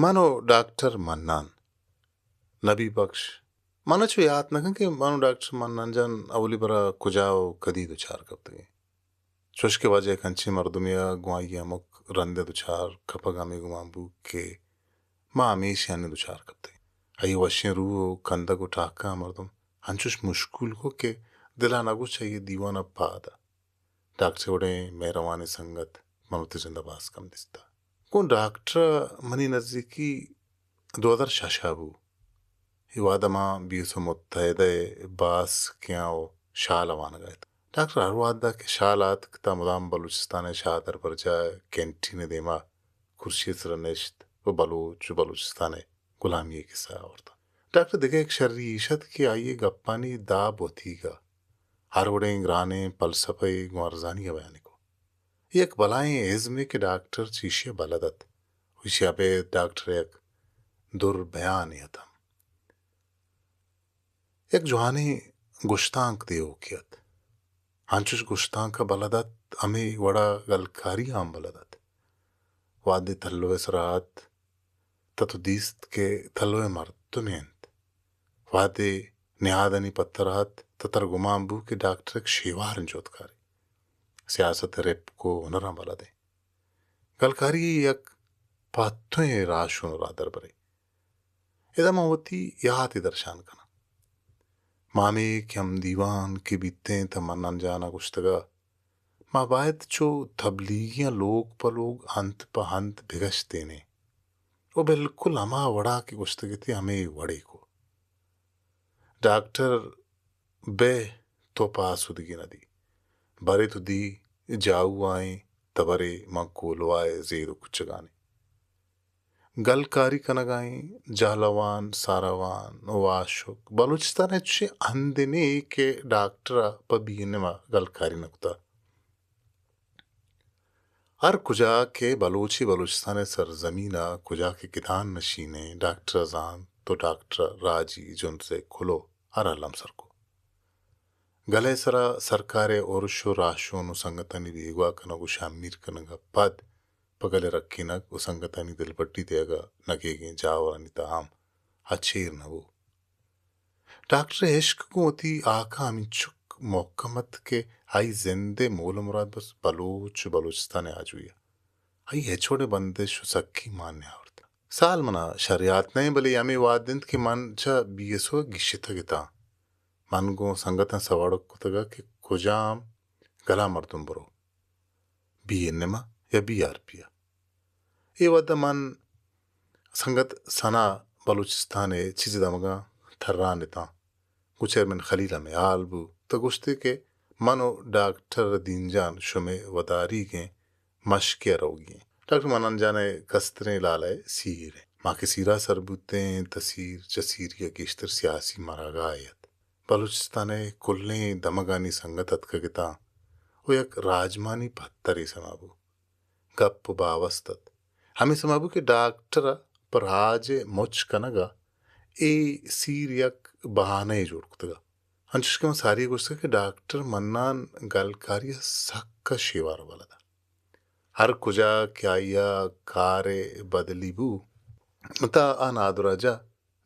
من و ڈاکٹر منان۔ نبی بخش۔ من ءَ چو یات نہ کن کہ من و ڈاکٹر منان جان اولی برا کجا و کدی دچار کپتگیں۔ چوش کہ واجہ یک انچیں مردمے ءَ گوں آئی ءَ ہمک رند ءَ دچار کپگ ہمے گمان بوت کہ ما ہمیشانی دچار کپتگیں۔ آئی ءِ وشیں روح و کندگ و ٹاکاں مردم انچوش مشکول کو کہ دل ءَ نہ گوش آئی ءِ دیوان ءَ پاد ءَ۔ ڈاکٹر ءِ وڑیں مہروانیں سنگت من وتی جند ءَ باز کم دیستہ۔ گوں ڈاکٹر ءَ منی نزیکی دو ہزار شش ءَ بو۔ اے وہد ءَ ما بی ایس او متحدہ ءِ باسکیاں و شال ءَ وانگ ءَ ات۔ ڈاکٹر ہر وہد ءَ کہ شال ءَ اتک تہ مدام بلوچستان ءِ شاہ دربرجاہ ءِ کینٹین ءِ دیما کرسی ءِ سرا نشت و بلوچ و بلوچستان ءِ گلامی ءِ کسہ آورتاں۔ ڈاکٹر ءِ دگہ یک شری ایش ات کہ آئی ءِ گپانی داب وتیگ ءَ ہر وڑیں گرانیں پلسپہ ءِ گوں ارزانی ءَ بیان کو۔ یک بلائیں ازمے کہ ڈاکٹر چہ ایشی ءَ بلد ات و ایشی ءَ ابید ڈاکٹر ءِ یک در بیانے ات ہم۔ یک جوانیں گشتانک دیوکے ات۔ انچوش گشتانک ءَ بلد ات، ہمے وڑا گلکاری ءَ ہم بلد ات۔ وہدے تلو ءِ سرا ات، تہ تو دیست کہ تلو ءِ مردمے انت۔ وہدے نہادانی پتر ءَ ات، تہ ترا گمان بو کہ ڈاکٹر یک شیواریں جہدکارے۔ سیاست ءِ رپک و ہنراں بلدیں۔ گلکاری ءِ یک پہتویں راہشون و راہدربرے۔ ادا من وتی یاتے درشان کناں۔ ما ہمے کہ ہم دیوان کہ بیتیں تہ منان جان ءَ گوشتگ ءَ ما باید چو تبلیغیاں لوگ پہ لوگ ہند پہ ہند بگشتینیں و بالکل ہما وڑا کہ گوشتگ اتی ہمے وڑے کو۔ ڈاکٹر بہ تو پہ آسودگی نہ دی، برے تو دی جاؤ آئیں تہ برے من کولواہ ءِ زید و کچگانی۔ گلکاری کنگ ءَ ایں، جہلوان، ساروان و عاشق۔ بلوچستان ءَ چشیں ہندے نے کہ ڈاکٹر ءَ پہ بی این ایم ءَ گلکاری نہ کتہ۔ ہر کجا کہ بلوچے بلوچستان ءِ سرزمین ءَ کجا کہ گدان نشینے، ڈاکٹر ءَ زانت و ڈاکٹر ءَ راجی جنز ءِ کلو ہر الم سر کو۔ گل ءِ سرا سرکار ءِ ارش و راہشون و سنگتانی بیگواہ کنگ و شہمیر کنگ ءَ پد پہ گل ءِ رکینگ و سنگتانی دلبڈی دیگ ءَ نگیگیں جاورانی تہا ہم آ چیر نہ بو۔ ڈاکٹر ءِ عشق گوں وتی ہاکاں ہمینچک مھکم ات کہ آئی زند ءِ مول ءُ مراد بس بلوچ ءُ بلوچستان ءِ آجوئی ءَ۔ آئی ءَ ہچ وڑیں بندش ءُ سکی مان نیاورت۔ سال منا شر یات نہ انت، بلے ہمے وھد انت کہ من چہ بی ایس او ءَ گیشتگ اتاں۔ من گوں سنگتاں سوڑگ کتگ کہ کجام گل ءَ مردم برو، بی این ایم ءَ یا بی آر پی ءَ۔ اے وھد ءَ من سنگت ثنا بلوچستان ءِ چیزے دمگاں تران اتاں۔ گوں چیئرمین خلیل ہمے حال بو، تہ گوشتے کہ من ءُ ڈاکٹر دین جان شمئے وداریگیں مشکے ءَ روگی ایں۔ ڈاکٹر منان جان ءِ کستریں لالہ ءِ سیر ایں۔ ما کہ سیر ءَ سر بوتیں، تہ سیر چہ سیری ءَ گیشتر سیاسی مراگاہے ات۔ بلوچستان ءِ کلیں دمگانی سنگت اتکگ اتاں ءُ یک راجمانی پترے سما بو۔ گپ ءُ باوست ات۔ ہمے سما بو کہ ڈاکٹر ءَ پہ راج ءِ مچ کنگ ءَ اے سیر یک بہانہ یے جوڑ کتگ ءَ۔ انچوش کہ من ساری ءَ گوشتگ کہ ڈاکٹر منان گلکاری ءَ سک ءَ شیوار ءُ بلد ءَ۔ ہر کجا کہ آئی ءَ کار ءِ بدلی بو، تہ آ نادراہجاہ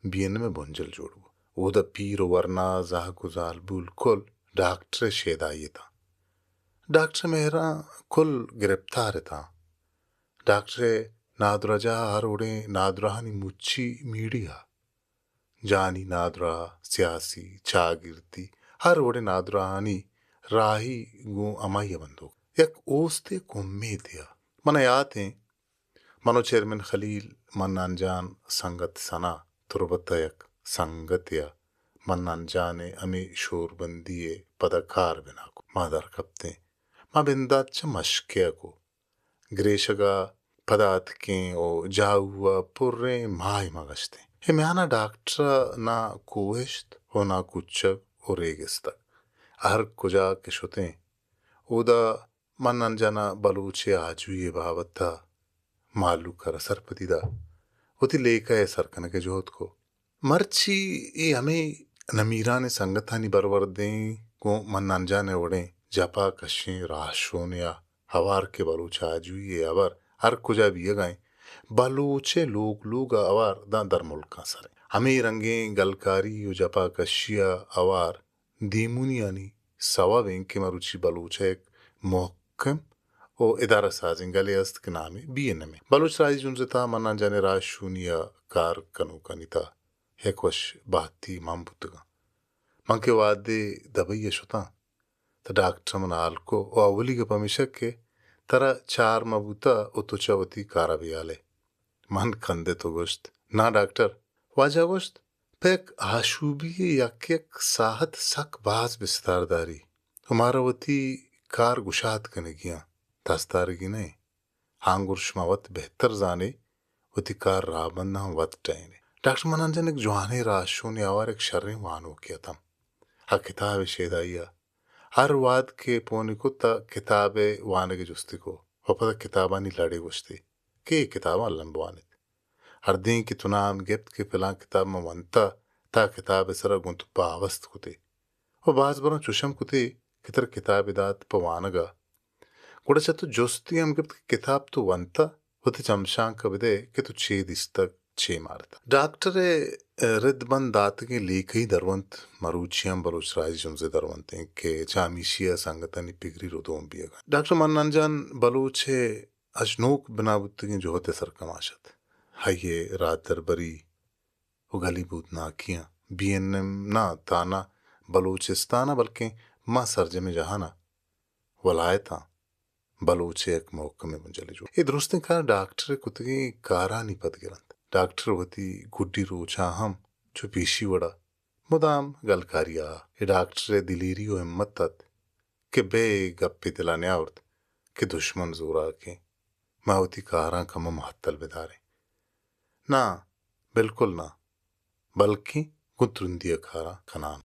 بی این ایم ءِ بنجل جوڑ بو۔ اودا پیر ءُ ورنا، زہگ ءُ زالبول کل ڈاکٹر ءِ شیدائی اتاں۔ ڈاکٹر ءِ مہراں کل گرپتار اتاں۔ ڈاکٹر ءِ نادراہجاہ ءَ ہر وڑیں نادراہانی مچی میڑی ءَ۔ جانی نادراہ، سیاسی، چاگردی، ہر وڑیں نادراہانی راہی گوں ہمائی ءَ بندوک۔ یک اوستے، یک امیتے ءَ۔ من ءَ یات ایں، من ءُ چیئرمین خلیل، منان جان، سنگت ثنا، تربت ءَ یک سنگتے ءَ منان جان ءِ ہمے شوربندی ءِ پدا کار بنا کو۔ ما در کپتیں۔ ما بندات چہ مشکے ءَ کو۔ گریشگ ءَ پدا اتکیں ءُ جاہو ءَ پریں ماہے ما گشتیں۔ اے میان ءَ ڈاکٹر ءَ نہ کوہشت ءُ نہ کوچگ ءُ ریگستگ۔ ہر کجا کہ شتیں، اودا منان جان ءَ بلوچ ءِ آجوئی ءِ بابت ءَ مہلوک ءَ را سرپدی دات۔ وتی لیکہ ءِ سر کنگ ءِ جہد کو۔ مرچی اے ہمے نمیرانیں سنگتانی برورد ایں، گوں منان جان ءِ وڑیں جپا کشیں راہشونے ءَ ہوار کہ بلوچ آجوئی ءِ ہبر ہر کجا بیئگ ءَ ایں، بلوچ ءِ لوگ لوگ ءَ ہوار داں درملکاں سر اِنت۔ ہمے رنگیں گلکاری ءُ جپا کشی ءَ ہوار دیمونیانی سوب اِنت کہ مروچی بلوچ ءِ یک مھکم ءُ ادارہ سازیں گلے است کہ نام ئے بی این ایم اِنت۔ بلوچ راجی جنز ءِ تہا منان جان ءِ راھشونی ءَ کار کنوکانی تہا یک وش بھتی من بوتگاں۔ من کہ وھدے دبئی ءَ شتاں، تہ ڈاکٹر ءَ من ھال کو ءُ اولی گپ ھمیش اَت کہ ترا چار ماہ بوتہ ءُ تو چہ وتی کار ءَ بے ھیال ئے۔ من کندت ءُ گوشت، نا ڈاکٹر۔ واجہ ءَ گوشت، پہ یک آشوبی ءَ یک یک ساھت سک باز بستار داری ءُ مارا وتی کار گشاد کنگی آں، دست دارگی نہ اِنت۔ ھانگر شما وت بھتر زان ئے، وتی کار راھبنداں وت ٹہین ئے۔ ڈاکٹر منان جان یک جوانیں راھشونے ھوار یک شریں وانوکے اِت اَنت۔ آ کتاب ءِ شیدائی ءَ ھر وھد کہ پون ئے کت تہ کتاب ءِ وانگ ءِ جستی کو ءُ پدا کتابانی لڑے گوشتی کہ اے کتاباں الم بوان ات۔ ھردیں کہ تنام گپت کہ پلان کتاب من ونتہ، تہ آ کتاب ءِ سرا گوں تو باوست کت ئے۔ ءُ باز براں چوش ھم کت ئے کہ ترا کتابے دات پہ وانگ ءَ، گڑا چہ تو جستی ھم گپت کہ کتاب تو ونتہ، وتی چمشانک ءَ بدئے کہ تو چے دیستگ، چے مارتگ۔ ڈاکٹر ءِ رد بند داتگیں لیکہی درونت مروچی ھم بلوچ راجی جنز ءِ درونت اِنت کہ چہ ھمیشی ءَ سنگتانی پگری ردوم بیگ ءَ اِنت۔ ڈاکٹر منان جان بلوچ ءِ اژنوک بنا بوتگیں جھد ءِ سرکماش اَت۔ آئی ءِ راھدربری ءُ گلی بودناکیاں بی این ایم نہ تھنا بلوچستان ءَ بلکیں ماں سرجمیں جھان ءَ ولایتاں بلوچ ءِ یک مھکمیں بنجلے جوڑ۔ اے درستیں کار ڈاکٹر ءِ کتگیں کارانی پدگر اَنت۔ ڈاکٹر وتی گڈی روچاں ھم چو پیشی وڑا مدام گلکاری ءَ اَت۔ اے ڈاکٹر ءِ دلیری ءُ ھمت اَت کہ بہ اے گپے دل ءَ نیاورت کہ دشمن زوراکیں، ما وتی کاراں کمو مھتل بداریں۔ نا، بلکل نا، بلکیں گوں ترندی ءَ کاراں کنان۔